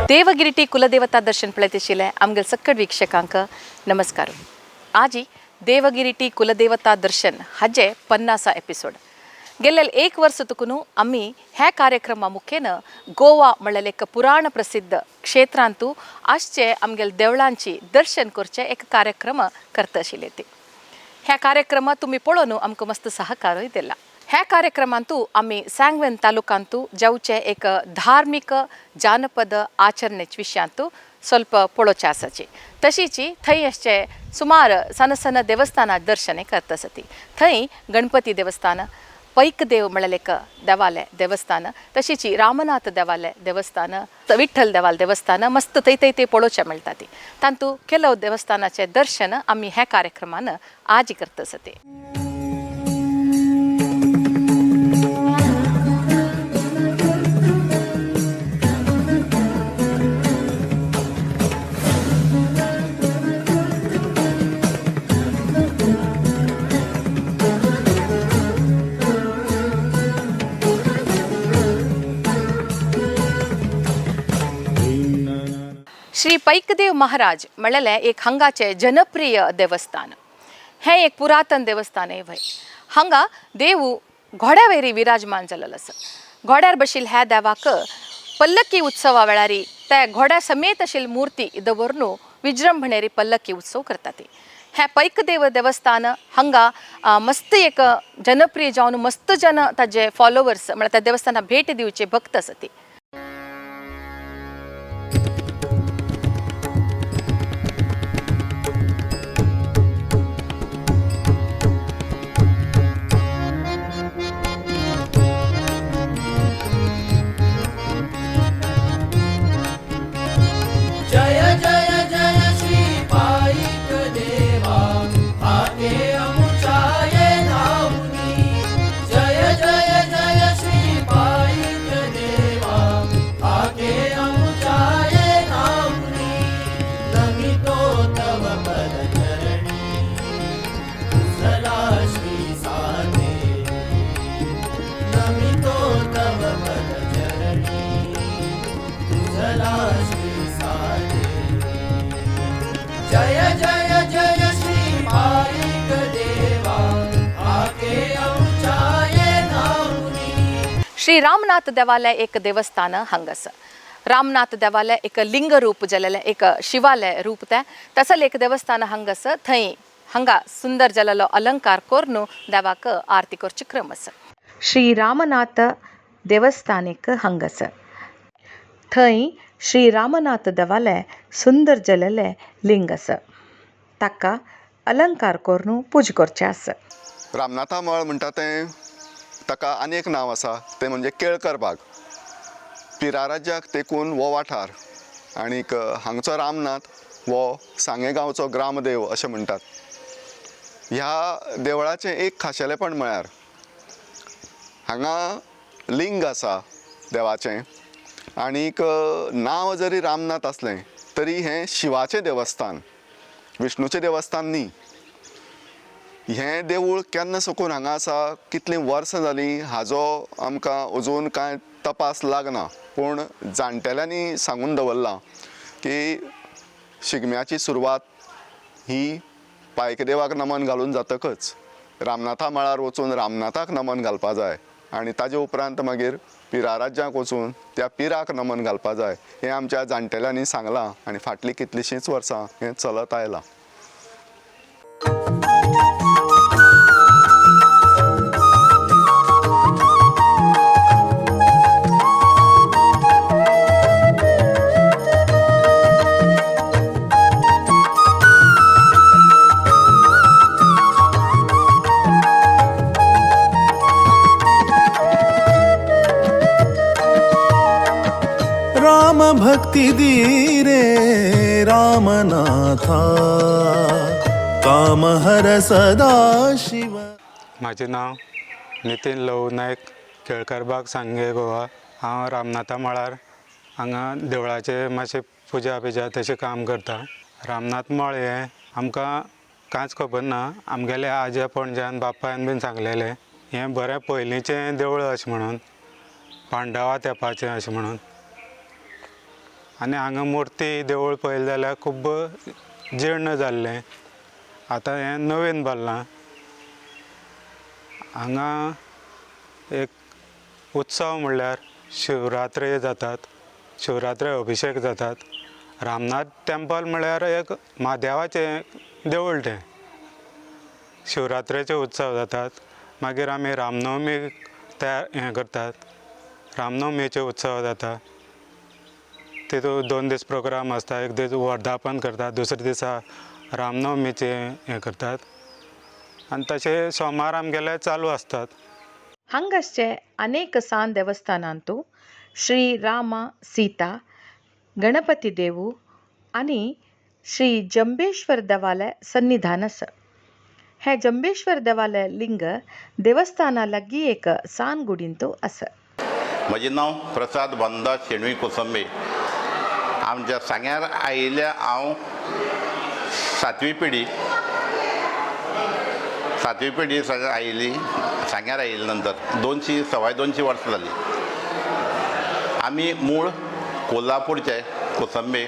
देवगिरिटी कुलदेवता दर्शन पळयत आमगेल सक्कड वीक्षकांक नमस्कार. आजी देवगिरिटी कुलदेवता दर्शन हाजे 50 एपिसोड. गेल्ले एक वर्स तुकून आमी ह्या कार्यक्रमा मुखेन गोवा म्हणलें एक पुराण प्रसिद्ध क्षेत्रांतू आसचे आमगेल देवळांची दर्शन करचे एक कार्यक्रम करता आशिल्ले ती. ह्या कार्यक्रमात तुमी पळोवन आमकां मस्त सहकारूय दिला. ह्या कार्यक्रमांतू आमी सांगवेन तालुकांतू जावचे एक धार्मिक जानपद आचरणेच विशयांतू ಸ್ವಲ್ಪ पळोवचें आसाची. तशीच थंय आसचे सुमार सण सण देवस्थानां दर्शन करता आसती. थंय गणपती देवस्थान, पैकदेव म्हणलें एक देवालय देवस्थान, तशीच रामनाथ देवालय देवस्थान, विठ्ठल देवाल देवस्थान मस्त थंय थंय थंय पळोवचें मेळटा ती. तांतू ಕೆಲವು देवस्थानाचें दर्शन आमी ह्या कार्यक्रमान आज करता आसती. श्री पैकदेव महाराज म्हणलेलें एक हांगाचें जनप्रिय देवस्थान. हें एक पुरातन देवस्थान वय. हांगा देव घोड्या वयरी विराजमान जाल्लो आसा. घोड्यार बशिल्ल्या ह्या देवाक पल्लकी उत्सवा वेळारी त्या घोड्या समेत आशिल्ली मूर्ती दवरून विजृंभणेरी पल्लकी उत्सव करतात. हें पैकदेव देवस्थान हांगा मस्त एक जनप्रिय जावन मस्त जन ताजे फॉलोवर्स म्हळ्यार त्या देवस्थानाक भेट दिवचे भक्त आसा ती. जय जय जय श्री पाईक देवा हाके अमुचाये धावुनी. जय जय जय श्री पाईक देवा हाके अमुचाये धावुनी. नमितो तव पद चरणी कुशला श्री साधे. नमितो तव पद चरणी कुशला श्री साधे. जय जय जय श्री पाईक देवा हाके अमुचाये धावुनी. श्री रामनाथ देवालय एक देवस्थान हांगासर. रामनाथ देवालय एक लिंग रूप जालेलें एक शिवालय रूप तें तसलें एक देवस्थान हांगासर. थंय हांगा सुंदर जालेलो अलंकार करून देवाक आरती करचे क्रम आसा. श्री रामनाथ देवस्थान एक हांगासर. थंय श्री रामनाथ देवालय सुंदर जालेलें लिंग आसा. ताका अलंकार करून पूजा करचें आसा. रामनाथा मळ म्हणटा तें ताका आनी एक नांव आसा तें म्हणजे केळकर बाग. पिरा राज्याक तेकून हो वाठार आनीक हांगचो रामनाथ हो सांगें गांवचो ग्रामदेव अशें म्हणटात. ह्या देवळाचें एक खाशेलेपण म्हळ्यार हांगा लिंग आसा देवाचें आनीक नांव जरी रामनाथ आसलें तरी हें शिवाचें देवस्थान, विष्णूचें देवस्थान न्ही. हें देवूळ केन्ना साकून हांगा आसा, कितलीं वर्सां जालीं हाजो आमकां अजून कांय तपास लागना, पूण जाणटेल्यांनी सांगून दवरलां की शिगम्याची सुरवात ही पायकदेवाक नमन घालून जातकच रामनाथा मळार वचून रामनाथाक नमन घालपा जाय आनी ताजे उपरांत मागीर पिरा राज्याक वचून त्या पिराक नमन घालपा जाय, हें आमच्या जाणटेल्यांनी सांगलां आनी फाटलीं कितलींशींच वर्सां हें चलत आयलां. राम भक्ति दी रे रामनाथा काम हर सदा शिव. म्हाजें नांव नितीन लवू नायक, केळकरबाग, सांगे, गोवा. हांव रामनाथा मळार हांगा देवळाचें मातशें पुजा बिजा तशें काम करता. रामनाथ मळ हें आमकां कांयच खबर ना. आमगेले आज्या पणज्यान बापायन बीन सांगलेलें हें बरें पयलींचें देवूळ अशें म्हणून, पांडवा तेंपाचें अशें म्हणून. आनी हांगा मुर्ती देवूळ पळयलें जाल्यार खूब्ब जीर्ण जाल्लें. आतां हें नवीन बांदलां. हांगा एक उत्सव म्हणल्यार शिवरात्री जातात, शिवरात्री अभिशेक जातात. रामनाथ टेंपल म्हळ्यार एक म्हादेवाचें देवूळ तें. शिवरात्रेचे उत्सव जातात. मागीर आमी रामनवमी तयार हें करतात, रामनवमीचे उत्सव जाता. तितूंत 2 दीस प्रोग्राम आसता. एक दीस वर्धापन करतात, दुसरे दिसा रामनवमीचें हें करतात आनी तशें सोमार आमगेले चालू आसतात. हांगासचे अनेक सान देवस्थानांतू श्री राम, सीता, गणपती देवू आनी श्री जंबेश्वर देवाले सन्निधान आसा. हें जंबेश्वर देवाले लिंग देवस्थाना लागीं एक सान गुडींतू आसा. म्हजें नांव प्रसाद बंदा शेणवी कोसंबे. आमच्या सांग्यार आयिल्ल्या हांव सातवी पिढी, सातवी पिढी सांग्यार आयिल्ली. सांग्यार आयिल्ले नंतर 200 225 वर्सां जालीं. आमी मूळ कोल्हापूरचे कोसंबे,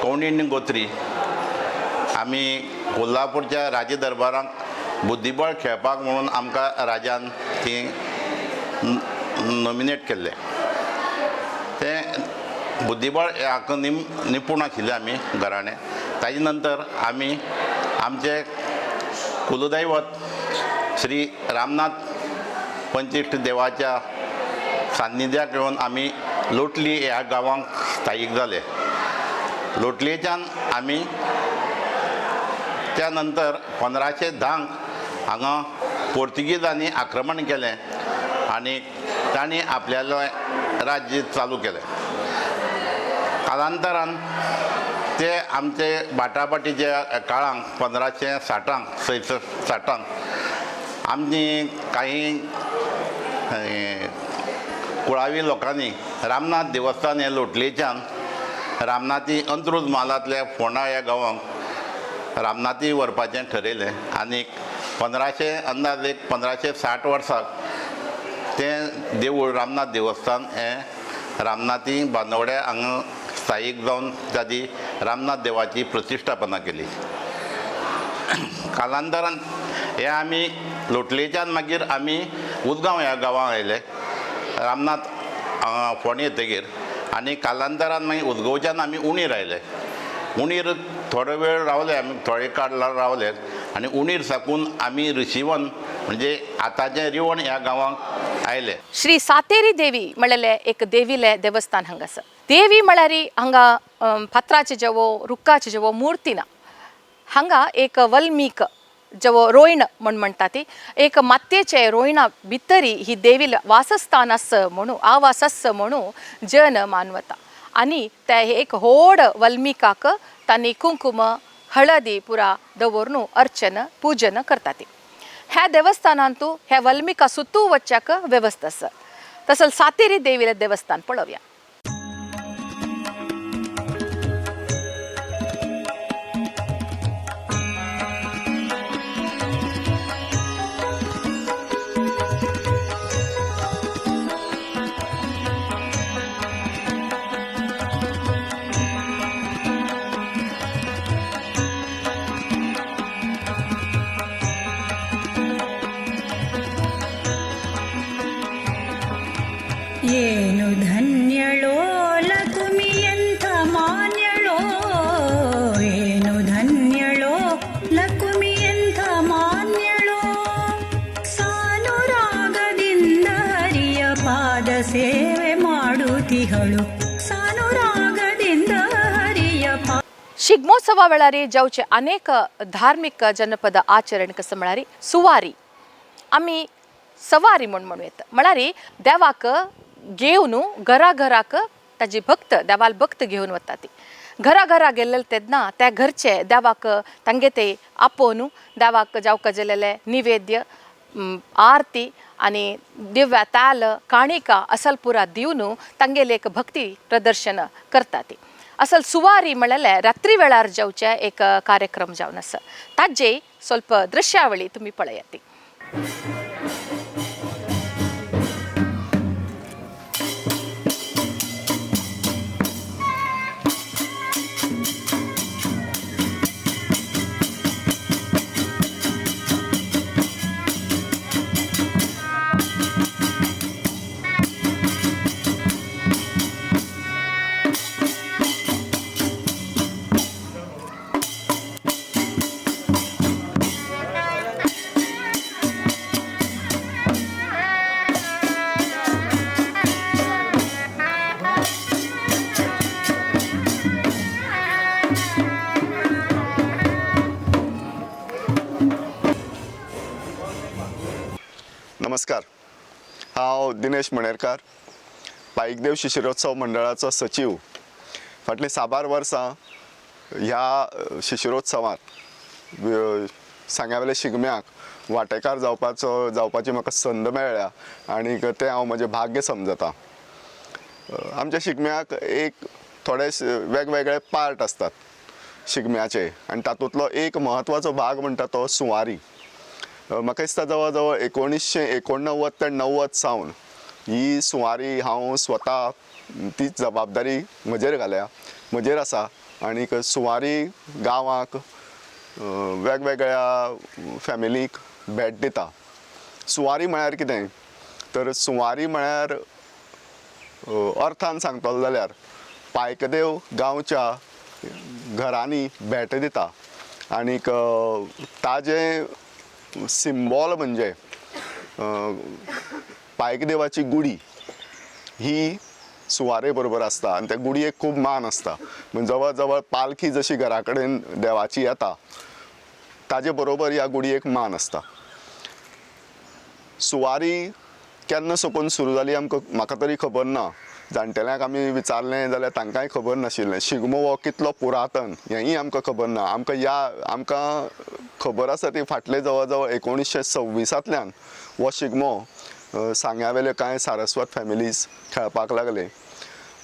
कौंडिण्य गोत्री. आमी कोल्हापूरच्या राजे दरबाराक बुद्धिबळ खेळपाक म्हणून आमकां राजान ती नॉमिनेट केल्लें. तें बुद्धिबळ हाका निपूण आशिल्लें आमी घराणें. ताजे नंतर आमी आमचे कुलदैवत श्री रामनाथ पंचिश्ट देवाच्या सान्निध्याक येवन आमी लोटली ह्या गांवांक स्थायीक जाले. लोटलेच्यान आमी त्या नंतर 1510 हांगा पोर्तुगीजांनी आक्रमण केलें आनी तांणी आपल्यालें राज्य चालू केलें. कालांतरान ते आमचे बाटाबाटीच्या काळांक 1560 66 आमची काही कुळावी लोकांनी रामनाथ देवस्थान हे लोटलेच्यान रामनाथी अंत्रूज म्हालांतल्या फोंडा ह्या गांवांक रामनाथी व्हरपाचें ठरयलें आनी 1500 अंदाज एक 1560 वर्साक तें देवूळ रामनाथ देवस्थान हें रामनाथी बांदोड्या हांगा स्थायीक जावन ताजी रामनाथ देवाची प्रतिश्ठापना केली. कालांतरान हे आमी लोटलेच्यान मागीर आमी उदगांव ह्या गांवांत आयले रामनाथ फोंडें येतगीर आनी कालांतरान मागीर उदगांवच्यान आमी उणीर आयले. उणीर थोडो वेळ रावले आमी, थोडे काळ रावले आनी उणीर साकून आमी ऋषीवन म्हणजे आतांचें रिवण ह्या गांवांक आयले. श्री सातेरी देवी म्हणलेले एक देवीले देवस्थान हांगा आसा. देवी म्हळ्यार हांगा फातराचे जेवो रुखाचे जेवो मूर्ती ना. हांगा एक वल्मीक जेवो रोयण म्हण म्हणटा ती एक मातयेचे रोयणा भितरी ही देवी वासस्थान आसा म्हणून आवास आसा म्हणून जन मानवता आनी ते एक व्हड वल्मिकाक तांणी कुंकुम हळदी पुरा दवरून अर्चन पूजन करतात. ह्या देवस्थानांतू ह्या वल्मिका सुतू वच्च्याक वेवस्था आसा. तसंच सातेरी देवीले देवस्थान पळोवया. ಏನು ಧನ್ಯಳೋ ಲಕುಮಿಯಂಥ ಮಾನ್ಯಳೋ, ಏನು ಧನ್ಯಳೋ ಲಕುಮಿಯಂಥ ಮಾನ್ಯಳೋ, ಸಾನುರಾಗದಿಂದ ಹರಿಯ ಪಾದ ಸೇವೆ ಮಾಡುತ್ತಿಹಳು, ಸಾನುರಾಗದಿಂದ ಹರಿಯ ಪಾ. शिगमोत्सवा वेळार जावचे अनेक धार्मीक जनपद आचरण कसं म्हळ्यार सुवारी आमी सवारी म्हूण म्हणू येता. म्हळ्यार देवाक घेवन घरा घराक ताजी भक्त देवाल भक्त घेवन वता ती घरा घरा गेल्ले तेन्ना त्या घरचे देवाक तांगे ते आपोवन देवाक जावका जेलेले निवेद्य आरती आनी दिव्या ताल काणिका असल पुरा दिवन तांगेले एक भक्ती प्रदर्शन करता ती. असल सुवारी म्हणलेले रात्री वेळार जावचे एक कार्यक्रम जावन आसा. ताजे ಸ್ವಲ್ಪ दृश्यावळी तुमी पळयात ती. हांव दिनेश मणेरकार, पाईकदेव शिशिरोत्सव मंडळाचो सचीव. फाटलीं साबार वर्सां ह्या शिशिरोत्सवांत सांग्यावेल्या शिगम्याक वांटेकार जावपाची म्हाका संद मेळ्ळ्या आनी तें हांव म्हजें भाग्य समजता. आमच्या शिगम्याक एक थोडे वेगवेगळे पार्ट आसतात शिगम्याचे आनी तातूंतलो एक म्हत्वाचो भाग म्हणटा तो सुंवारी. म्हाका दिसता जवळ जवळ 1989 ते 90 सावन ही सुंवारी हांव स्वता ती जबाबदारी म्हजेर घाल्या, म्हजेर आसा. आनीक सुंवारी गांवाक वेगवेगळ्या फॅमिलीक भेट दिता. सुंवारी म्हळ्यार कितें तर सुंवारी म्हळ्यार अर्थान सांगतलो जाल्यार पायकदेव गांवच्या घरांनी भेट दिता आनीक ताजें सिम्बॉल म्हणजे पायकदेवाची गुडी ही सुवारे बरोबर आसता आनी त्या गुडयेक खूब मान आसता. म्हणजे जवळ जवळ पालखी जशी घरा कडेन देवाची येता ताजे बरोबर ह्या गुडयेक मान आसता. सुवारी केन्ना साकून सुरू जाली आमकां म्हाका तरी खबर ना. जाणटेल्यांक आमी विचारलें जाल्यार तांकांय खबर नाशिल्लें. शिगमो हो कितलो पुरातन हेंय आमकां खबर ना. आमकां खबर आसा ती फाटले जवळ जवळ 1926 हो शिगमो सांग्यावेले कांय सारस्वत फॅमिलीज खेळपाक लागले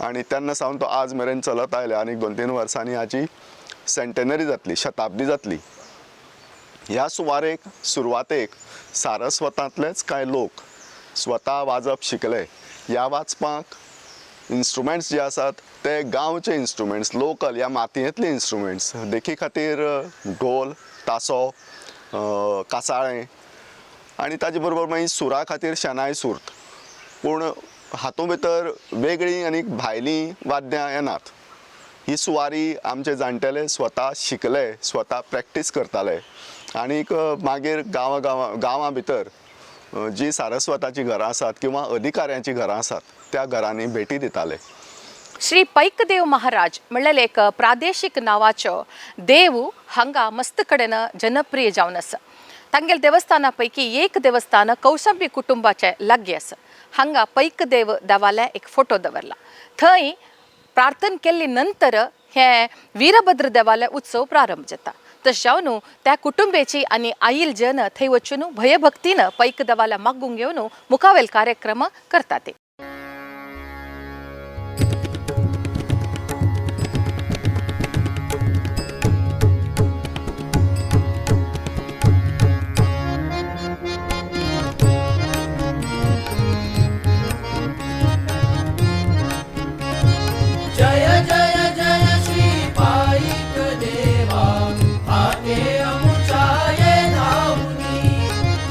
आनी तेन्ना सावन तो आज मेरेन चलत आयले. आनी 2-3 वर्सांनी हाची सेंटेनरी जातली, शताब्दी जातली. ह्या सुवारेक सुरवातेक सारस्वतांतलेच कांय लोक स्वता वाजप शिकले. ह्या वाजपाक इन्स्ट्रुमेंट्स जे आसात ते गांवचे इन्स्ट्रुमेंट्स, लोकल ह्या मातयेंतले इन्स्ट्रुमेंट्स. देखी खातीर ढोल, तासो, कासाळें आनी ताजे बरोबर मागीर सुरा खातीर शेनाय सुर्त. पूण हातूंत भितर वेगळीं आनी भायलीं वाद्यां येनात. ही सुवारी आमचे जाणटेले स्वता शिकले, स्वता प्रॅक्टीस करताले आनीक मागीर गांवां भितर जी सारस्वताची घरां आसात किंवा अधिकाऱ्यांची घरां आसात त्या घरांनी भेटी दिताले. श्री पैकदेव महाराज म्हणल्यार एक प्रादेशीक नांवाचो देव हांगा मस्त कडेन जनप्रिय जावन आसा. तांगेले देवस्थाना पैकी एक देवस्थान कौसंबी कुटुंबाचे लागीं आसा. हांगा पैकदेव देवाले एक फोटो दवरला. थंय प्रार्थना केल्ली नंतर हे वीरभद्र देवाले उत्सव प्रारंभ जाता. तशें जावन त्या कुटुंबेची आनी आईल जन थंय वचून भयभक्तीन पैक देवाला मागूंक घेवन मुखावेल कार्यक्रम करतात. जय जय जय श्री पाईक देवा हाके अमुचाये धावुनी.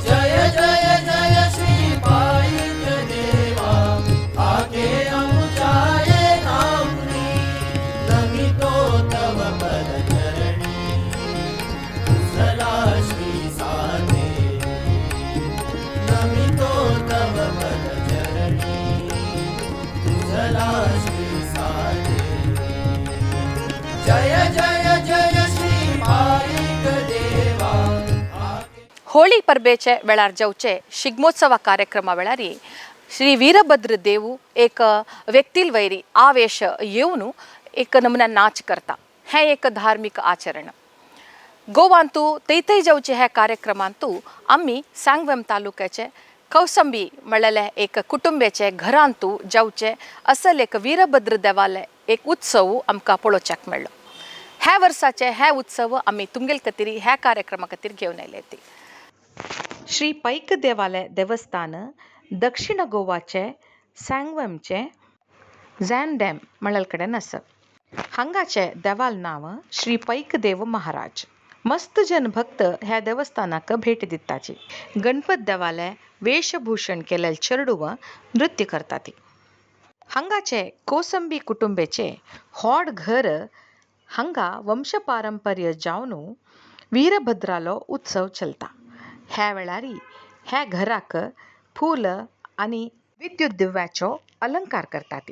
जय जय जय श्री पाईक देवा हाके अमुचाये धावुनी. नमितो तव पद चरणी कुशला श्री साधे. नमितो तव पद चरणी कुशला श्री साधे. जय जय जय श्री पाईक देवा. होळी परबेचे वेळार जावचे शिगमोत्सव कार्यक्रमा वेळारी श्री वीरभद्र देव एक व्यक्तील वैरी आवेश येवन एक नमुना नाच करता. हें एक धार्मीक आचरण. गोवांतू थंय जावचे ह्या कार्यक्रमांतू आमी सांगवेम तालुक्याचे कौसंबी म्हणलेले एक कुटुंबाचे घरांतू जावचे असल एक वीरभद्र देवाले एक उत्सव आमकां पळोवच्याक मेळ्ळो. ह्या वर्साचे हे उत्सव आमी तुमगेल खातीर ह्या कार्यक्रमा खातीर घेवन आयले ती. श्री पैक देवालय देवस्थान दक्षिण गोवाचे सांगवेमचे झॅन डॅम म्हणलेले कडेन आसा. हांगाचे देवाल नांव श्री पैकदेव महाराज. मस्त जन भक्त ह्या देवस्थानाक भेट दिताची. गणपत देवालय वेशभूषण केलेले चेडूव नृत्य करतात. हांगाचे कोसंबी कुटुंबेचे होड घर हांगा वंशपारंपर्य जावन वीरभद्रालो उत्सव चलता. ह्या वेळारी ह्या घराक फूल आनी विद्युत दिव्याचो अलंकार करतात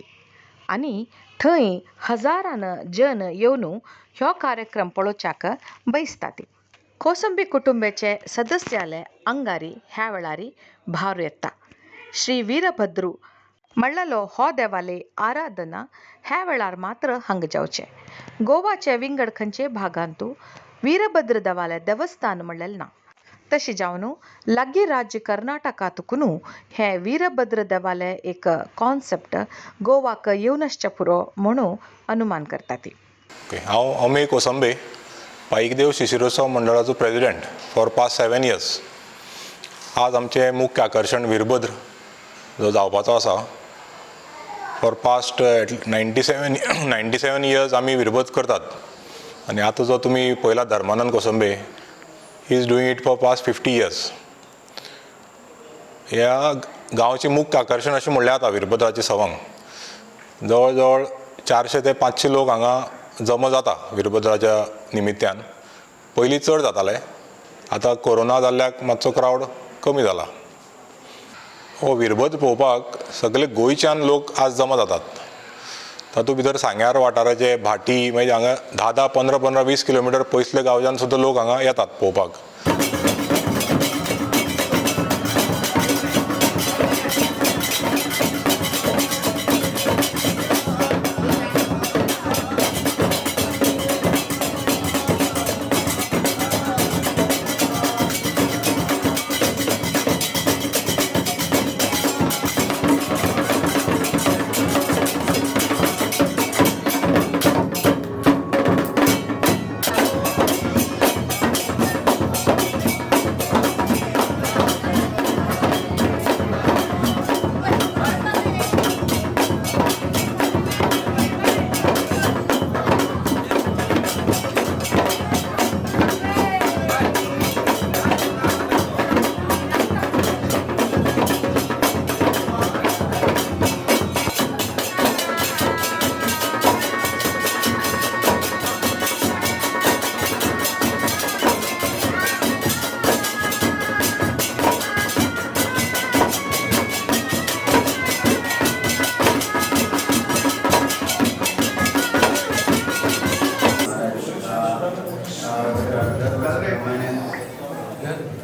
आनी थंय हजारान जन येवन ह्यो कार्यक्रम पळोवच्याक बैसतात. कोसंबी कुटुंबाचे सदस्याले अंगारी ह्या वेळारी भार येता. श्री वीरभद्रू म्हणलेलो हो देवाले आराधना ह्या वेळार मात्र हांगा जावचें. गोवाचे विंगड खंयचे भागांतू वीरभद्र देवाले देवस्थान म्हणलेलें ना. तशें जावन लागीं राज्य कर्नाटकांतूकून हें वीरभद्र देवाले एक कॉन्सेप्ट गोवाक येवन आसचें पुरो म्हणून अनुमान करता ती. ओके, हांव अमेय कोसंबे, पाईकदेव शिशिरोत्सव मंडळाचो प्रेजिडेंट फॉर पास्ट 7 इयर्स. आज आमचें मुख्य आकर्शण वीरभद्र जो जावपाचो आसा. फॉर पास्ट 97 इयर्स आमी वीरभद्र करतात आनी आतां जो तुमी पळयला Dharmanand Kosambe, he is doing it for past 50 years. ह्या गांवचें मुख्य आकर्शण अशें म्हणल्यार जाता वीरभद्राचें सवंग. जवळ जवळ 400 ते 500 लोक हांगा जमा जाता वीरभद्राच्या निमित्यान. पयलीं चड जाताले, आतां कोरोना जाल्ल्याक मातसो क्रावड कमी जाला. हो वीरभद्र पळोवपाक सगळे गोंयच्यान लोक आज जमा जातात. तातूंत भितर सांग्यार वाठाराचे भाटी, मागीर हांगा 10 10 15 15 20 किलोमिटर पयसले गांवच्यान सुद्दां लोक हांगा येतात पळोवपाक.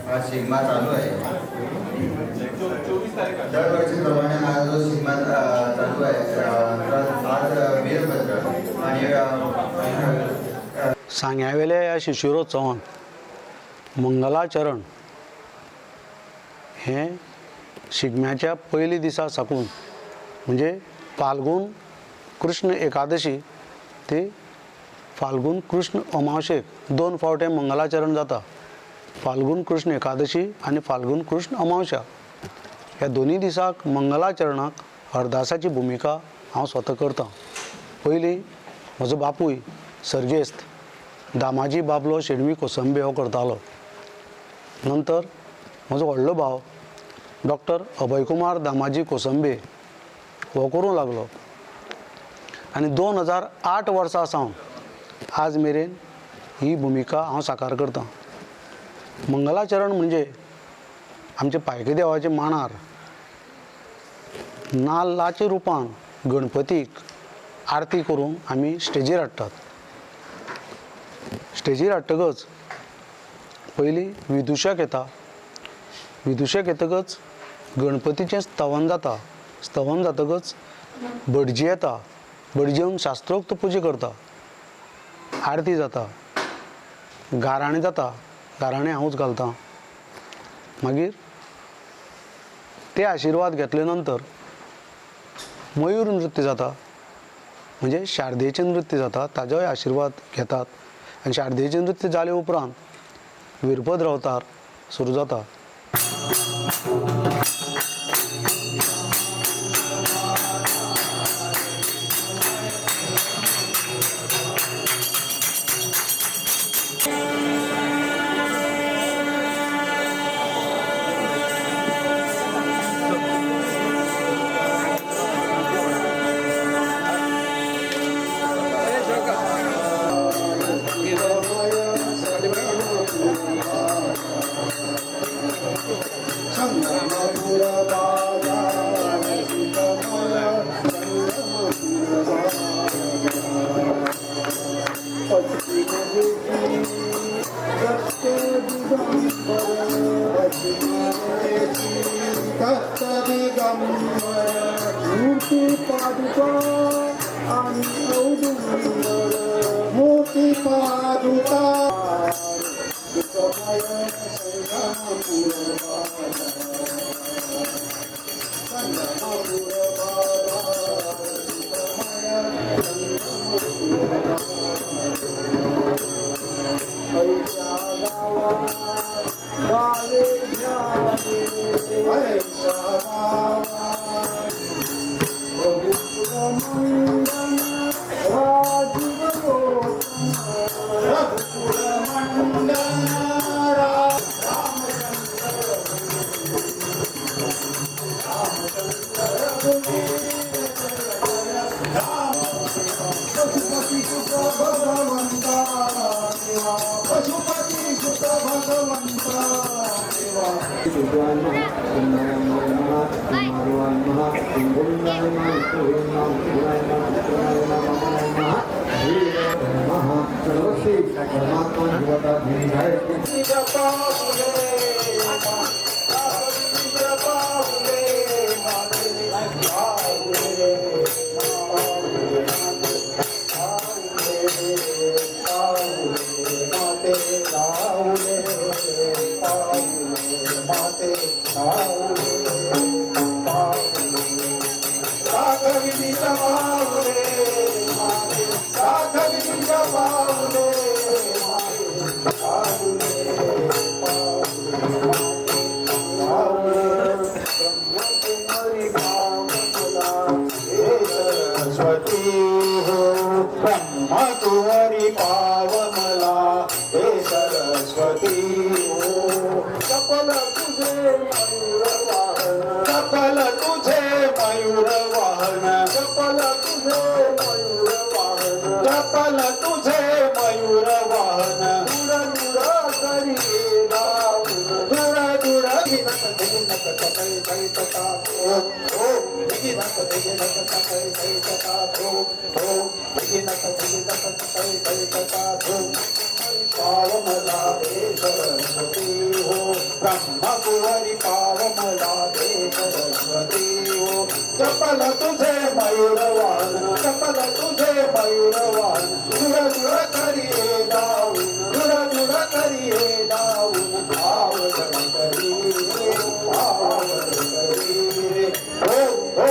हा शिगमा चालू आहे. दरवर्षीप्रमाणे हा जो शिगमा चालू आहे, तर आज वीरभद्र आणि सांग्यावेल्या ह्या शिशिरोत्सवान मंगलाचरण हें शिगम्याच्या पयली दिसा साकून म्हणजे फाल्गून कृष्ण एकादशी ते फाल्गून कृष्ण अमावशेक 2 फावट हें मंगलाचरण जाता. फाल्गून कृष्ण एकादशी आनी फाल्गून कृष्ण अमावश्या ह्या दोनूय दिसाक मंगलाचरणाक अरदासाची भुमिका हांव स्वता करतां. पयलीं म्हजो बापूय सर्गेस्त दामाजी बाबलो शेणवी कोसंबे हो करतालो. नंतर म्हजो व्हडलो भाव डॉक्टर अभयकुमार दामाजी कोसंबे हो करूंक लागलो आनी 2008 वर्सां सावन आज मेरेन ही भुमिका हांव साकार करतां. मंगलाचरण म्हणजे आमच्या पायकी देवाच्या मांडार नाल्लाच्या रुपान गणपतीक आरती करून आमी स्टेजीर हाडटात. स्टेजीर हाडटकच पयलीं विदुशक येता. विदुशक येतकच गणपतीचें स्तवन जाता. स्तवन जातकच भटजी येता. भटजी येवन शास्त्रोक्त पुजा करता. आरती जाता, गाराणें जाता. गाराणें हांवूच घालतां. मागीर ते आशिर्वाद घेतले नंतर मयूर नृत्य जाता, म्हणजे शारदेचें नृत्य जाता, ताजोय आशिर्वाद घेतात आनी शारदेचें नृत्य जाले उपरांत वीरभद्र अवतार सुरू जाता. Thank you. मूर्ती पादुका आणि औदुंबर मूर्ती पादुका सुखमय संगमपुर संगमपुर सुखमय संगमपुर ऐशा गावा गावे घ्यावे ऐशा गावा रघुकुलमंडन राजीवलोचन रघुकुलमंडन रामचंद्र रामचंद्र रघुवीर जय राम पशुपती सुत भगवंता देवा पशुपती सुत भगवंता देवा सरस्वती हो ब्रह्मकुमारी पावमला हे सरस्वती हो चपल तुझे मयूर वाहन चपल तुझे मयूर वाहन चपल तुझे मयूर वाहन चपल तुझे मयूर वाहन दूर दूर करी गाऊन दूर दूर पावमला हे सरस्वती हो ब्रह्मकुवरी पावमला हे सरस्वती हो चपल तुझे मयूर वाहन चपल तुझे मयूर वाहन दूर दूर करी दाऊन दूर दूर करी दाऊन आवरण करी रे आवरण करी रे हो हो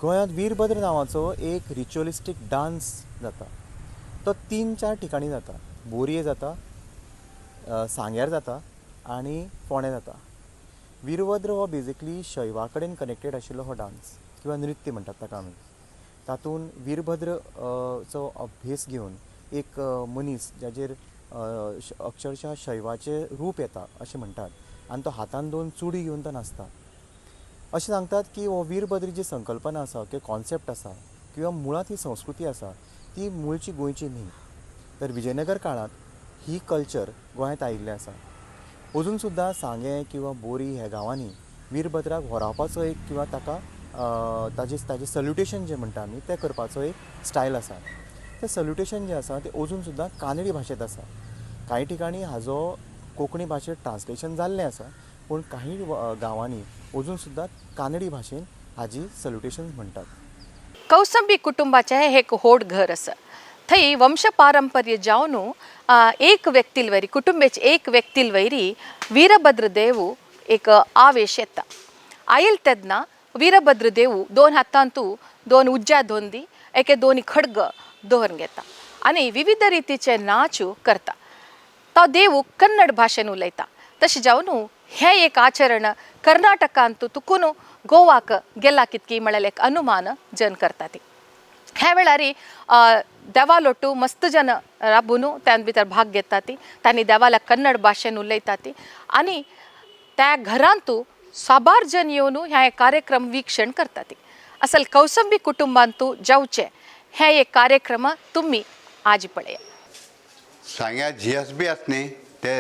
गोंयांत वीरभद्र नांवाचो एक रिच्युअलिस्टीक डांस जाता. तो 3-4 ठिकाणी जाता. बोरये जाता, सांग्यार जाता आनी फोंडें जाता. वीरभद्र हो बेजिकली शैवा कडेन कनेक्टेड आशिल्लो हो डांस किंवा नृत्य म्हणटात ताका आमी. तातूंत वीरभद्र चो अभ्यास घेवन एक मनीस जाचेर अक्षरशः शैवाचें रूप येता अशें म्हणटात आनी तो हातान 2 चुडी घेवन तो नाचता. अशें सांगतात की हो वीरभद्र जी संकल्पना आसा किंवा कॉन्सेप्ट आसा किंवा मुळांत ही संस्कृती आसा ती मुळची गोंयची न्ही, तर विजयनगर काळांत ही कल्चर गोंयांत आयिल्लें आसा. अजून सुद्दां सांगें किंवा बोरी ह्या गांवांनी वीरभद्राक होरावपाचो एक किंवा ताका ताजे ताजें सल्युटेशन जें म्हणटा आमी तें करपाचो एक स्टायल आसा. तें सल्युटेशन जें आसा तें अजून सुद्दां कानडी भाशेंत आसा. कांय ठिकाणी हाजो कोंकणी भाशेंत ट्रान्सलेशन जाल्लें आसा, पूण काही गांवांनी अजून सुद्दां कानडी भाशेन हाजी सल्युटेशन म्हणटात. कौसंबी कुटुंबाचें हें एक व्हड घर आसा. थंय वंश पारंपर्य जावन एक व्यक्तील वयरी कुटुंबेचे एक व्यक्तील वयरी वीरभद्र देव एक आवेश येता. आयल तेन्ना वीरभद्र देव 2 हातांतू 2 उज्जा दोंदी एके 2 खड्ग दवरून घेता आनी विविध रितीचे नाच करता. तो देव कन्नड भाशेन उलयता. तशें जावन हें एक आचरण कर्नाटकांत तुकून गोवाक गेला कितकी म्हळ्यार एक अनुमान जन करता ती. ह्या वेळार देवालोटू मस्त जन राबून त्यान भितर भाग घेता ती, तांणी देवाला कन्नड भाशेन उलयता ती आनी त्या घरांतू साबार जन येवन ह्या कार्यक्रम वीक्षण करता ती. असल कौसंबी कुटुंबांतू जावचे हे एक कार्यक्रम तुम्ही आज पळया. सांग्या जी एस बी आसा न्ही ते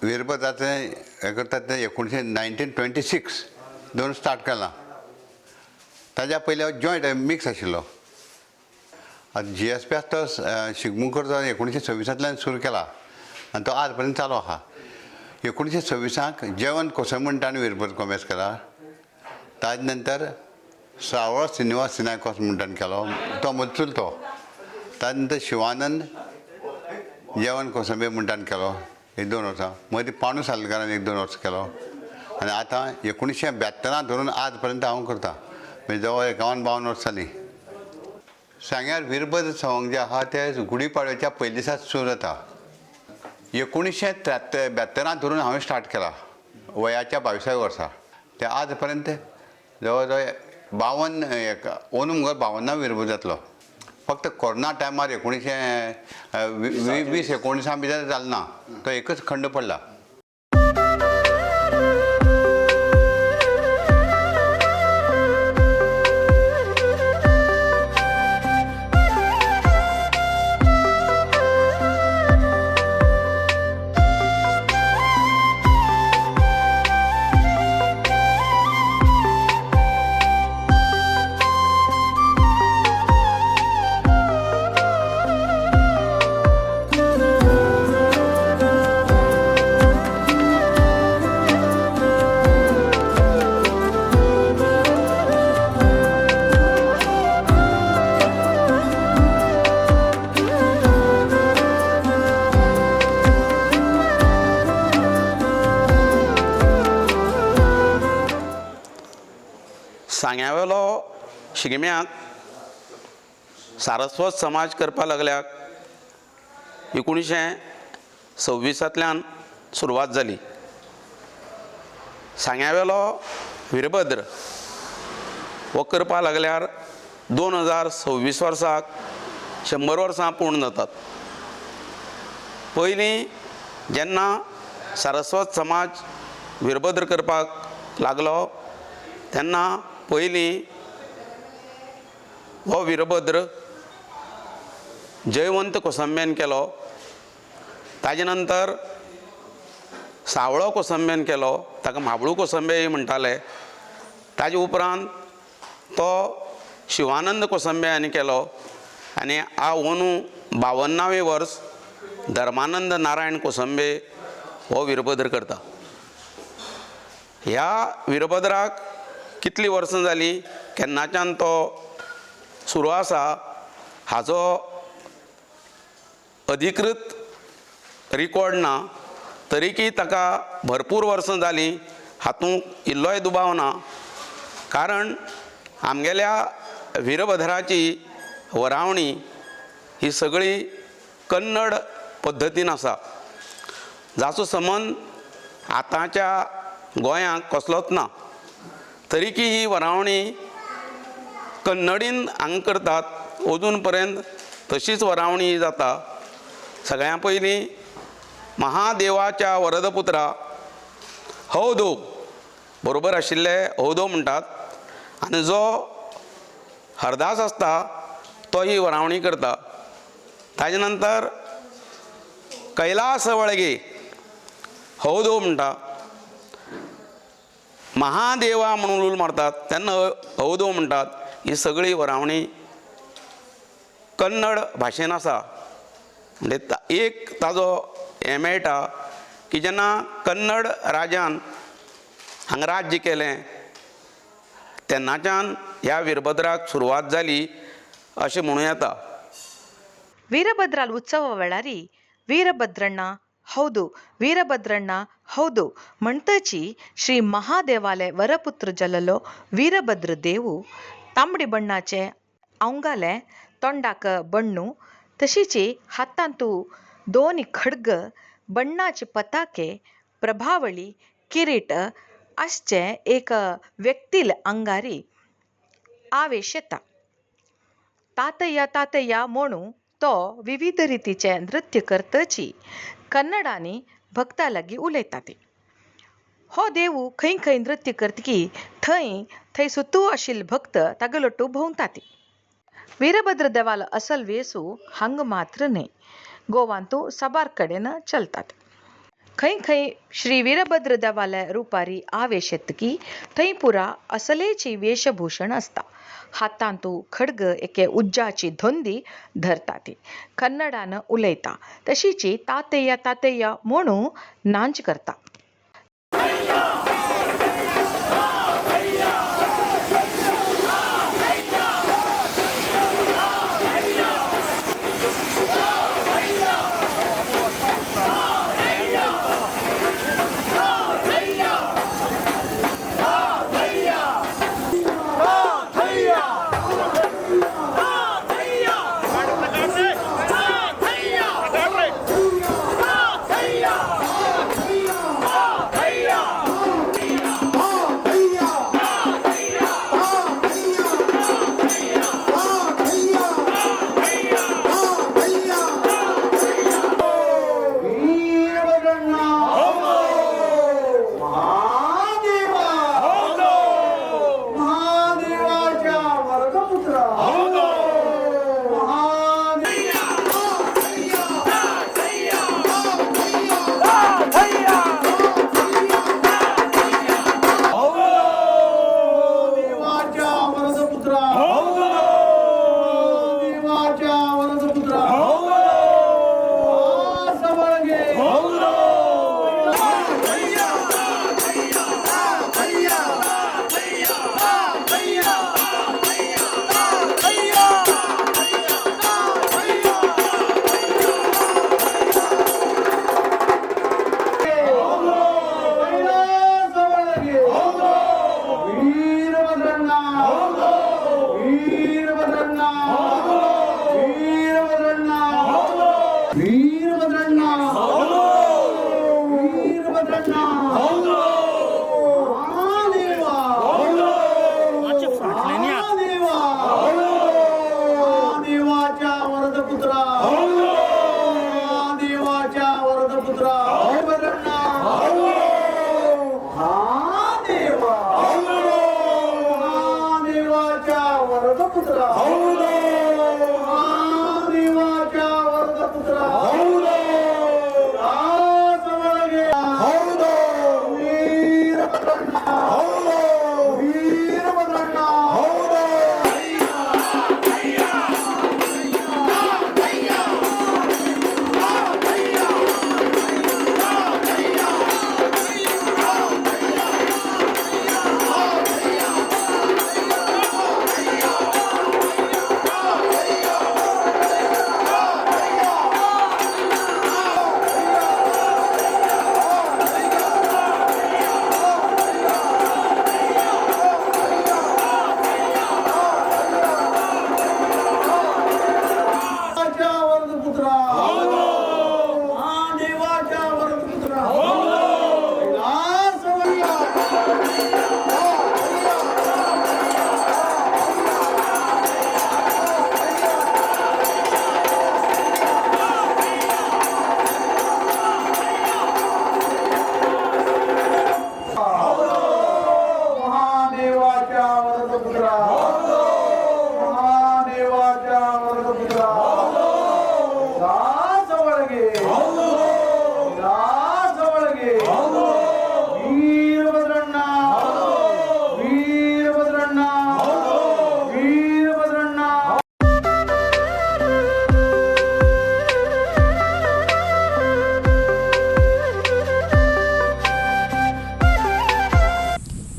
वीरभद्राचें हें करतात ते एकोणशे 1926 दोन स्टार्ट केलां. ताज्या पयलीं हांव जॉयंट मिक्स आशिल्लो. आतां जी एस पी आसा तो शिगमो करचो 1926 सुरू केला आनी तो आज पर्यंत चालू आसा. 1926 जेवण कोसम म्हणटा आनी वीरभद्र कोमेस केला. ताजे नंतर सावळ श्रीनिवास सिनाय कोस म्हणटान केलो, तो म्हजो चुलतो. ताजे नंतर शिवानंद जेवण कोसंबे म्हणटान केलो 1-2 वर्सां. मदीं पांडू सालकारान 1-2 वर्सां केलो आनी आतां 1972 धरून आज पर्यंत हांव करतां, म्हणजे जवळ 51-52 वर्सां जालीं. सांग्यार वीरभद्र सवंग जें आसा तें गुढी पाडव्याच्या पयले दिसा सुरू जाता. 1973 धरून हांवें स्टार्ट केला वयाच्या 22व्या वर्सा, ते आज पर्यंत जवळ जवळ 52 अंदू मुगो 52 वीरभद्र जातलो. फक्त कोरोना टायमार 1920-19 भितर जालें ना, तो एकच खंड पडला. सांग्यावेलो शिगम्याक सारस्वत समाज करपाक लागल्याक 1926 सुरवात जाली. सांग्यावेलो वीरभद्र हो करपाक लागल्यार 2026 वर्साक 100 वर्सां पूर्ण जातात. पयलीं जेन्ना सारस्वत समाज वीरभद्र करपाक लागलो तेन्ना पयलीं हो वीरभद्र जयवंत कोसंब्यान केलो, ताजे नंतर सावळो कोसंब्यान केलो, ताका म्हाबळू कोसंबे म्हणटाले. ताजे उपरांत तो शिवानंद कोसंबे हांणी केलो आनी आ अंदू 52वें वर्स धर्मानंद नारायण कोसंबे हो वीरभद्र करता. ह्या वीरभद्राक कितलीं वर्सां जालीं, केन्नाच्यान तो सुरू आसा हाजो अधिकृत रिकॉर्ड ना, तरीकी ताका भरपूर वर्सां जालीं हातूंत इल्लोय दुबाव ना. कारण आमगेल्या वीरभद्राची वरावणी ही सगळी कन्नड पद्दतीन आसा, जाचो संबंद आतांच्या गोंयांक कसलोच ना. तरीकी ही वरावणी कन्नडीन हांगा करतात, अजून पर्यंत तशीच वरावणी जाता. सगळ्यां पयलीं महादेवाच्या वरदपुत्रा हौदो बरोबर आशिल्ले हौदो म्हणटात आनी जो हरदास आसता तो ही वरावणी करता. ताजे नंतर कैलास वळगे हौदो म्हणटा, महादेवा म्हणून उल मारतात तेन्ना हौदो म्हणटात. ही सगळी वरावणी कन्नड भाशेन आसा. म्हणजे एक ताजो हें मेळटा की जेन्ना कन्नड राजान हांगा राज्य केलें तेन्नाच्यान ह्या वीरभद्राक सुरवात जाली अशें म्हणूं येता. ವೀರಭದ್ರಾಲ್ ಉತ್ಸವ ವೇಳಾರಿ ವೀರಭದ್ರಣ್ಣ ಹೌದು ವೀರಭದ್ರಣ್ಣ ಹೌದು म्हणतची श्री महादेवाले वरपुत्र जललो वीरभद्र देवू तांबडी बण्णाचे अवंगाले तोंडाक बण्णू तशीची हातांतू दोन खड्ग बण्णाचे पताके प्रभावळी किरीट आसचे एक व्यक्तील अंगारी आवेश येता. तातया तातया म्हणू तो विविध रितीचे नृत्य करतची कन्नडांनी भक्ता लागीं उलयता ती. हो देवू खंय खंय नृत्य करतकी थंय थंय सुतू आशिल्ले भक्त तागेलोटू भोंवताती. वीरभद्र देवालो असल वेसू हांगा मात्र न्हय, गोवांतू साबार कडेन चलतात. खंय खंय श्री वीरभद्र देवाल्या रुपारी आवेश येतकी थंय पुरा असलेची वेशभूषण आसता. हातांतू खडग एके उज्जाची धोंदी धरताती, कन्नडान उलयता, तशीची तातय्या तातय्या म्हणू नाच करता.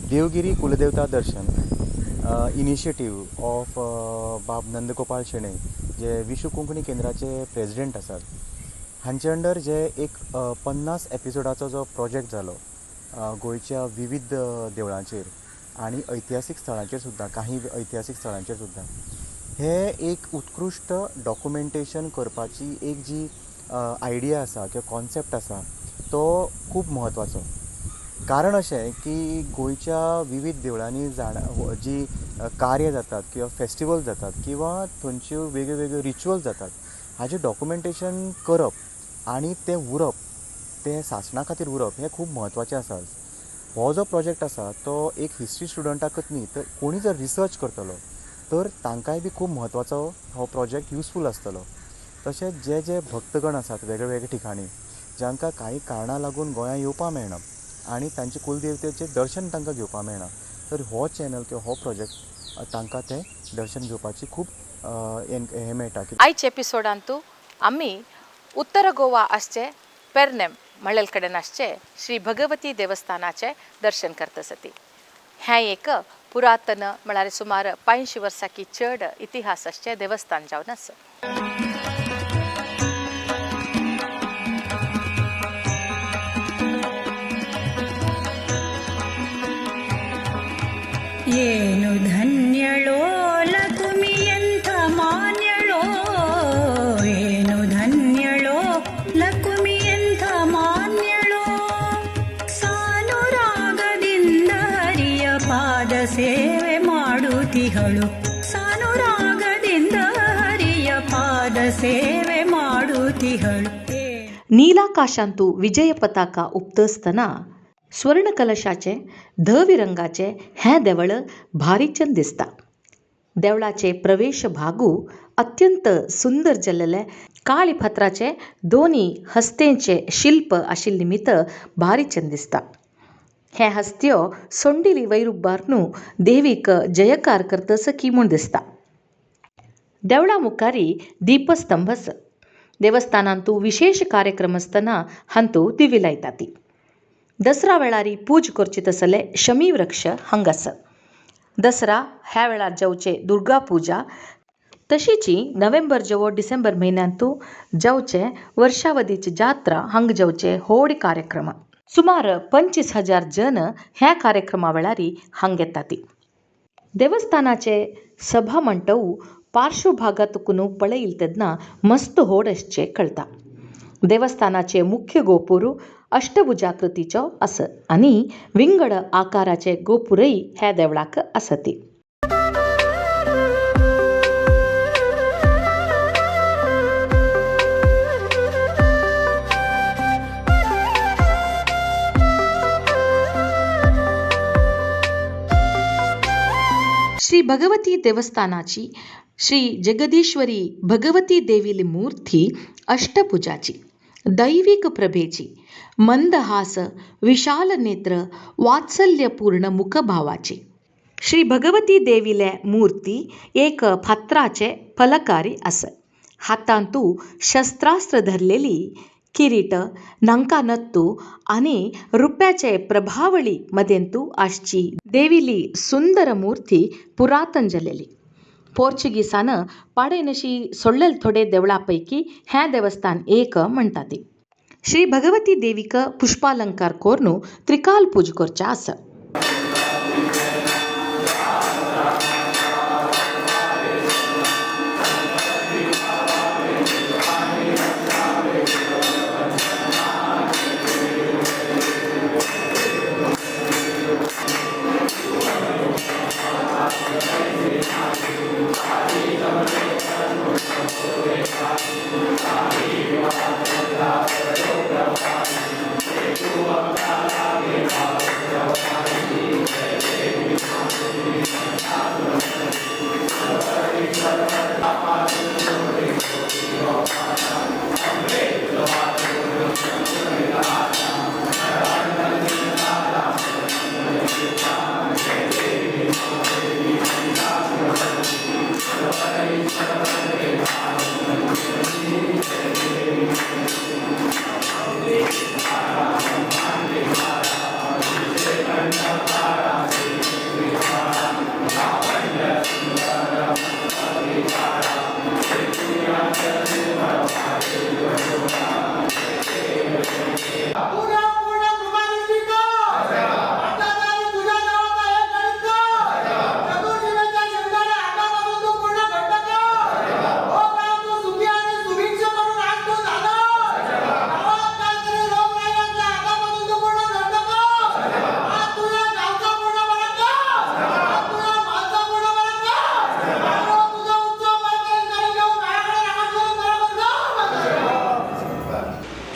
देवगिरी कुलदेवता दर्शन इनिशिएटीव ऑफ बाब नंदगोपाल शेणै जे विश्व कोंकणी केंद्राचे प्रेजिडेंट आसात, हांचे अंडर जे एक 50 एपिसोडाचो जो प्रोजेक्ट जालो गोंयच्या विविध देवळांचेर आनी ऐतिहासीक स्थळांचेर सुद्दां, काही ऐतिहासीक स्थळांचेर सुद्दां, हे एक उत्कृश्ट डॉक्युमेंटेशन करपाची एक जी आयडिया आसा किंवा कॉन्सेप्ट आसा तो खूब म्हत्वाचो. कारण अशें की गोंयच्या विविध देवळांनी जी कार्य जातात किंवा फेस्टिवल जातात किंवा थंयच्यो वेगळ्यो वेगळ्यो रिच्युअल जातात हाजें डॉक्युमेंटेशन करप आनी तें उरप, तें सासणा खातीर उरप हें खूब म्हत्वाचें आसा. हो जो प्रोजेक्ट आसा तो एक हिस्ट्री स्टुडंटाकच न्ही तर कोणी जर रिसर्च करतलो तर तांकांय बी खूब म्हत्वाचो हो प्रोजेक्ट युजफूल आसतलो. तशेंच जे जे भक्तगण आसात वेगळे वेगळे ठिकाणी जांकां काही कारणां लागून गोंयांत येवपाक मेळना आनी तांचे कुलदेवतेचें दर्शन तांकां घेवपाक मेळना तर हो चॅनल किंवा हो प्रोजेक्ट तांकां तें दर्शन घेवपाची खूब हें मेळटा. आयच्या एपिसोडांतू आमी उत्तर गोवा आसचे पेरनेम म्हणलेल कडेन आसचे श्री भगवती देवस्थानाचें दर्शन करता सती. हें एक पुरातन म्हळ्यार सुमार 500 वर्सां चड इतिहास आसचें देवस्थान जावन आसा. ಏನು ಧನ್ಯಳೋ ಲಕುಮಿಯಂಥ ಮಾನ್ಯಳೋ, ಏನು ಧನ್ಯಳೋ ಲಕುಮಿಯಂಥ ಮಾನ್ಯಳೋ, ಸಾನುರಾಗದಿಂದ ಹರಿಯ ಪಾದ ಸೇವೆ ಮಾಡುತ್ತಿಹಳು, ಸಾನುರಾಗದಿಂದ ಹರಿಯ ಪಾದ ಸೇವೆ ಮಾಡುತ್ತಿಹಳು. ನೀಲಾಕಾಶಾಂತು ವಿಜಯ ಪತಾಕ ಉಪ್ತಸ್ತನ स्वर्ण कलशाचे धवी रंगाचे हें देवळ भारी चंद दिसता. देवळाचे प्रवेश भागू अत्यंत सुंदर जाल्लेले काळी फातराचे दोनी हस्तेंचे शिल्प आशिल्ले निमित्त भारी चंद दिसता. हें हस्त्यो सोंडिली वैरुबारनू देवीक जयकार करतस की म्हूण दिसता. देवळा मुखारी दीपस्तंभ आसा. देवस्थानांतू विशेष कार्यक्रम आसतना हांतू दिवी लायतात. दसरा वेळारी पूज करची तसले शमी वृक्ष हांगा आसा. दसरा ह्या वेळार जावचे दुर्गा पूजा तशीची नोव्हेंबर जेवो डिसेंबर म्हयन्यांतू जावचे वर्षावधीची जात्रा हांगा जावचे होड कार्यक्रम. सुमार 25,000 जन ह्या कार्यक्रमा वेळारी हांगा येतात. देवस्थानाचे सभा मंटव पार्श्वभागातून पळयल तेन्ना मस्त होड आसचें कळटा. देवस्थानाचे मुख्य गोपुरू अष्टभुजाकृतीचो आसा आनी विंगड आकाराचे गोपुरय ह्या देवळाक आसती. श्री भगवती देवस्थानाची श्री जगदीश्वरी भगवती देवीली मूर्ती अष्टभुजाची, दैविक प्रभेची, मंदहास, विशाल नेत्र, वात्सल्यपूर्ण मुखभावाची. श्री भगवती देवीले मूर्ती एक फातराचे फलकारी आसा. हातांतू शस्त्रास्त्र धरलेली, किरीट, नांका नत्तू आनी रुप्याचे प्रभावळी मदेंतू आसची देवीली सुंदर मूर्ती पुरातन जालेली. पोर्चुगीसान पाडेनशी सोडलेल थोडे देवळा पैकी हें देवस्थान एक म्हणटा. श्री भगवती देवीक पुष्पालंकार कोर्नु त्रिकाल पूज करच्या आसा.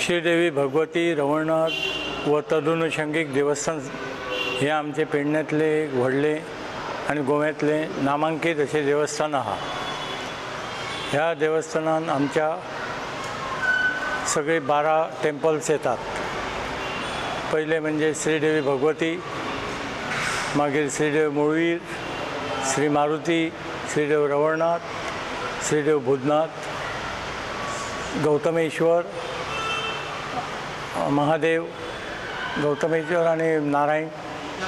श्रीदेवी भगवती रवळनाथ व तदनुषंगिक देवस्थान हें आमचें पेडण्यांतलें एक व्हडलें आनी गोव्यांतलें नामांकीत अशें देवस्थान आसा. ह्या देवस्थानान आमच्या सगळीं 12 टेंपल्स येतात. पयलें म्हणजे श्रीदेवी भगवती, मागीर श्रीदेव मुळवीर, श्री मारुती, श्रीदेव रवळनाथ, श्रीदेव भूतनाथ, गौतमेश्वर महादेव, गौतमेश्वर आनी नारायण,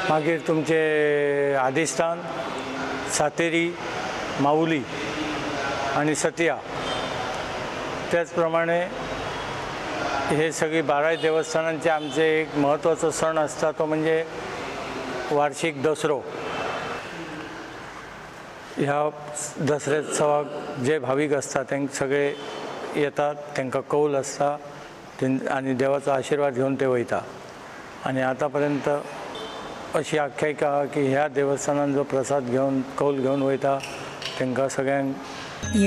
मागीर तुमचे आदिस्थान, सातेरी, माऊली आनी सतिया. त्याच प्रमाणे हे सगळी 12 देवस्थानांचे आमचे एक म्हत्वाचो सण आसता तो म्हणजे वार्षिक दसरो. ह्या दसऱ्योत्सवाक जे भावीक आसता तांकां सगळे येतात, तांकां कौल आसता आनी देवाचो आशिर्वाद घेवन ते वयता. आनी आतां पर्यंत अशी आख्यायिका आहा की ह्या देवस्थानान जो प्रसाद घेवन कौल घेवन वयता तांकां सगळ्यांक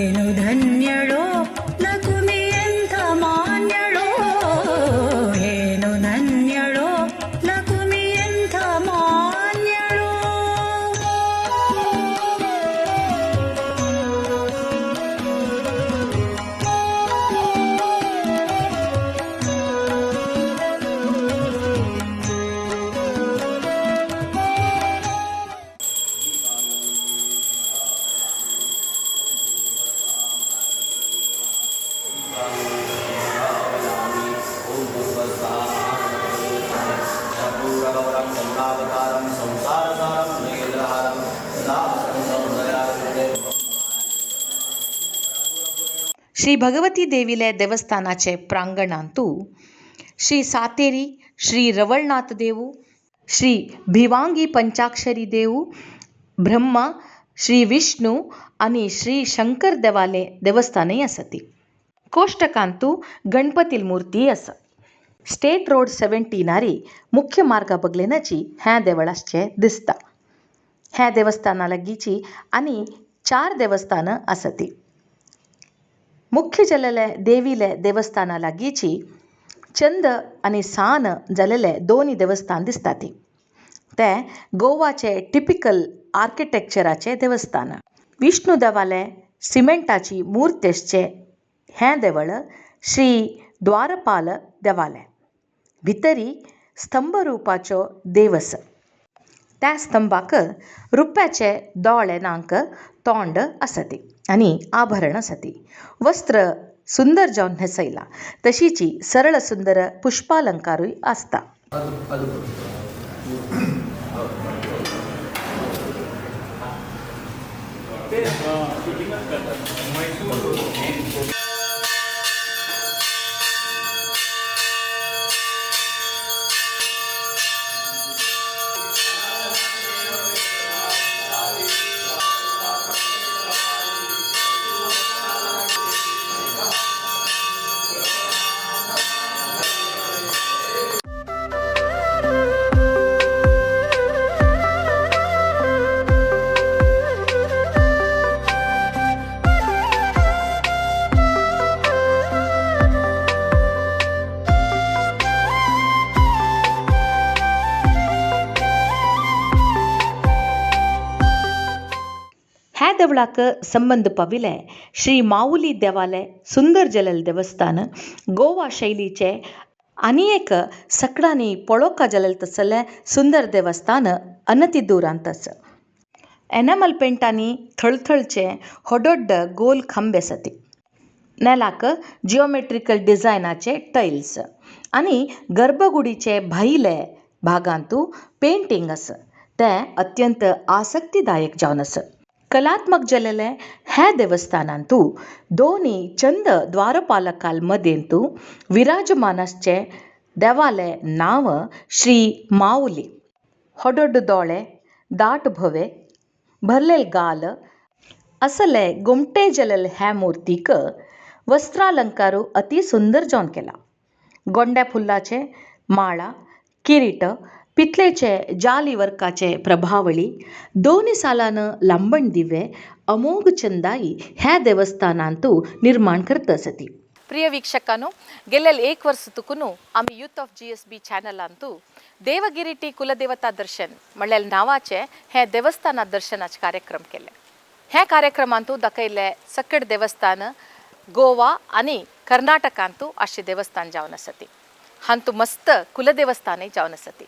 ಏನು ಧನ್ಯಳೋ ಲಕುಮಿ ಎಂಥ ಮಾನ್ಯಳೋ, ಏನು ಧನ್ಯಳೋ ಲಕುಮಿ ಎಂಥ ಮಾನ್ಯಳೋ. श्री भगवती देवीले देवस्थानाचे प्रांगणांतु श्री सातेरी, श्री रवळनाथ देवू, श्री भिवांगी पंचाक्षरी देवू, ब्रह्मा, श्री विष्णु आनी श्री शंकर देवाले देवस्थानय आसती. कोष्टकांतु गणपतील मूर्ती आसा. स्टेट रोड 17 मुख्य मार्गा बगलेनाची हें देवळ आसचें दिसता. ह्या देवस्थाना लागींची आनी 4 देवस्थानां आसती. मुख्य जालेले देवीले देवस्थाना लागींची चंद आनी सान जालेले 2 देवस्थान दिसता. ते गोवाचे टिपिकल आर्किटेक्चराचे देवस्थान. विष्णु देवाले सिमेंटाची मूर्ती आसचें हें देवळ श्री द्वारपाल देवाले. भितरी स्तंभ रुपाचो देव आसा. त्या स्तंभाक रुप्याचे दोळे नांक तोंड आसती आनी आभरण आसती. वस्त्र सुंदर जावन न्हेसयला तशीची सरळ सुंदर पुष्पालंकारूय आसता. ह्या देवळाक संबंद पाविल्लें श्री माऊली देवालय सुंदर जलल देवस्थान गोवा शैलीचे आनी एक सकडांनी पळोवका जलल तसलें सुंदर देवस्थान अनती दुरांत आसा. एनामल पेंटांनी थळथळचे होडोड्ड गोल खांबे आसात. नेलाक जिओमेट्रिकल डिझायनाचे टायल्स आनी गर्भगुडीचे भायले भागांतू पेंटींग आसा तें अत्यंत आसक्तीदायक जावन आसा. कलात्मक जालेले ह्या देवस्थानांतू दोनी चंद द्वारपालकाल मदेंतू विराजमान आसचे देवाले नांव श्री माऊली. होडोड दोळे, दाट भवे, भरलेल गाल असले गोमटे जालेले ह्या मूर्तीक वस्त्रालंकारू अति सुंदर जावन केला. गोंड्या फुलाचे माळा, किरीट, पितलेचे जाली वर्काचे प्रभावळी, दोनी सालान लांबण दिवे अमोघ चंदाई ह्या देवस्थानांतू निर्माण करता आसती. प्रिय वीक्षकांनो, गेल्ले एक वर्स तुकून आमी यूथ ऑफ GSB चॅनलांतू देवगिरिटी कुलदेवता दर्शन म्हणल्यार नांवाचे हे देवस्थाना दर्शनाचे कार्यक्रम केले. ह्या कार्यक्रमांतू दाखयले सकट देवस्थान गोवा आनी कर्नाटकांतू अशें देवस्थान जावन आसा ती. हांतू मस्त कुलदेवस्थानय जावन आसा ती.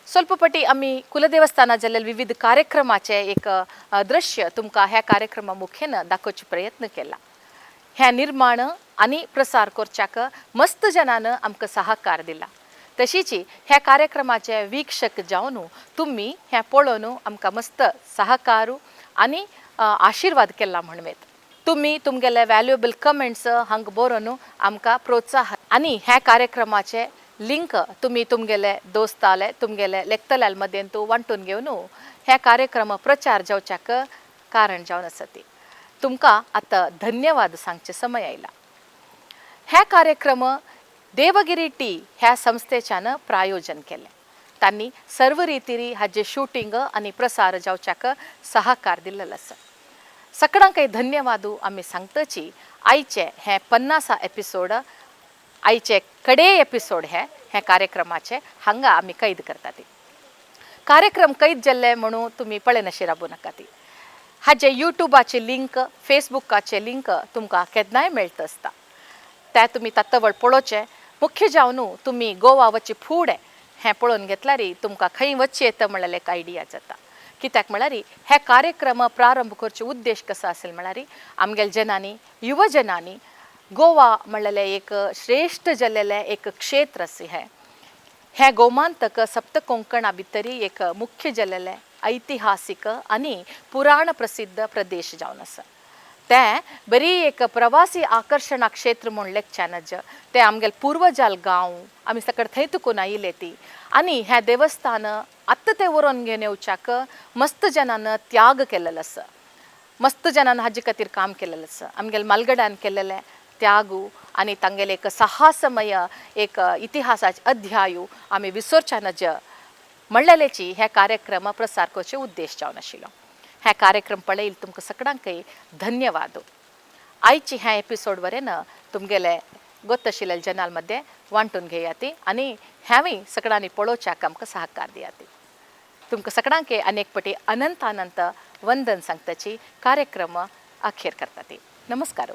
ಸ್ವಲ್ಪ पटी आमी कुलदेवस्थाना जाल्ले विविध कार्यक्रमाचे एक दृश्य तुमकां ह्या कार्यक्रमा मुखेन दाखोवचो प्रयत्न केला. ह्या निर्माण आनी प्रसार करच्याक मस्त जनान आमकां सहकार दिला. तशीच ह्या कार्यक्रमाचे वीक्षक जावन तुमी हें पळोवन आमकां मस्त सहकार आनी आशिर्वाद केला म्हणवेत. तुमी तुमगेले व्हॅल्युएबल कमेंट्स हांगा बरोवन आमकां प्रोत्साहन आनी ह्या कार्यक्रमाचे लिंक तुमी तुमगेले दोस्ताले तुमगेले लेखतल्या मदेन तूं वांटून घेवन हे कार्यक्रम प्रचार जावच्याक कारण जावन आसा ती. तुमकां आतां धन्यवाद सांगचे समय आयला. हे कार्यक्रम देवगिरी टी ह्या संस्थेच्यान प्रायोजन केलें. तांणी सर्व रितीरी हाजें शूटिंग आनी प्रसार जावच्याक सहकार दिल्लो आसा. सगळ्यांकय धन्यवाद आमी सांगतची. आयचे हे 50 एपिसोड, आयचे कडे एपिसोड हे हे कार्यक्रमाचे हांगा आमी कैद करतात. कार्यक्रम कैद जाल्ले म्हणून तुमी पळयनाशी राबू नाका ती. हाजे यूट्यूबाचे लिंक, फेसबुकाचे लिंक तुमकां केन्नाय मेळटा आसता. त्या तुमी तत्वळ पळोवचें. मुख्य जावन तुमी गोवा वचचे फुडें हें पळोवन घेतल्यार तुमकां खंय वचचें येता म्हणल्यार एक आयडिया जाता. कित्याक म्हळ्यार हे कार्यक्रम प्रारंभ करचे उद्देश कसो आसेल म्हळ्यार आमगेले जनांनी, युव जनांनी गोवा म्हणलेलें एक श्रेश्ठ जाल्लेलें एक क्षेत्र आसा. हें हें गोमांतक सप्त कोंकणा भितरी एक मुख्य जाल्लेलें ऐतिहासीक आनी पुराण प्रसिद्ध प्रदेश जावन आसा. तें बरी एक प्रवासी आकर्शणा क्षेत्र म्हूण लेखच्यानज तें आमगेले पुर्वजाल गांव आमी सकट थंय तुकून आयिल्ले ती. आनी हें देवस्थान आत्तां तें व्हरोन घेवन येवच्याक मस्त जनान त्याग केल्लो आसा. मस्त जनान हाजे खातीर काम केल्लें आसा. आमगेले मालगड्यान केल्लें त्यागू आनी तांगेले एक साहसमय एक इतिहासाचे अध्यायू आमी विसरच्या नज म्हणलेल्याची हे कार्यक्रम प्रसार करचे उद्देश जावन आशिल्लो. हे कार्यक्रम पळयल तुमकां सगळ्यांकय धन्यवाद. आयची ह्या एपिसोड वरेन तुमगेले गोत आशिल्ल्या जनाल मध्ये वांटून घेयाती आनी ह्यावूय सगळ्यांनी पळोवच्याक आमकां सहकार दियाती. तुमकां सगळ्यांक अनेक पटी अनंत अनंत वंदन सांगताची कार्यक्रम अखेर करता ती. नमस्कार.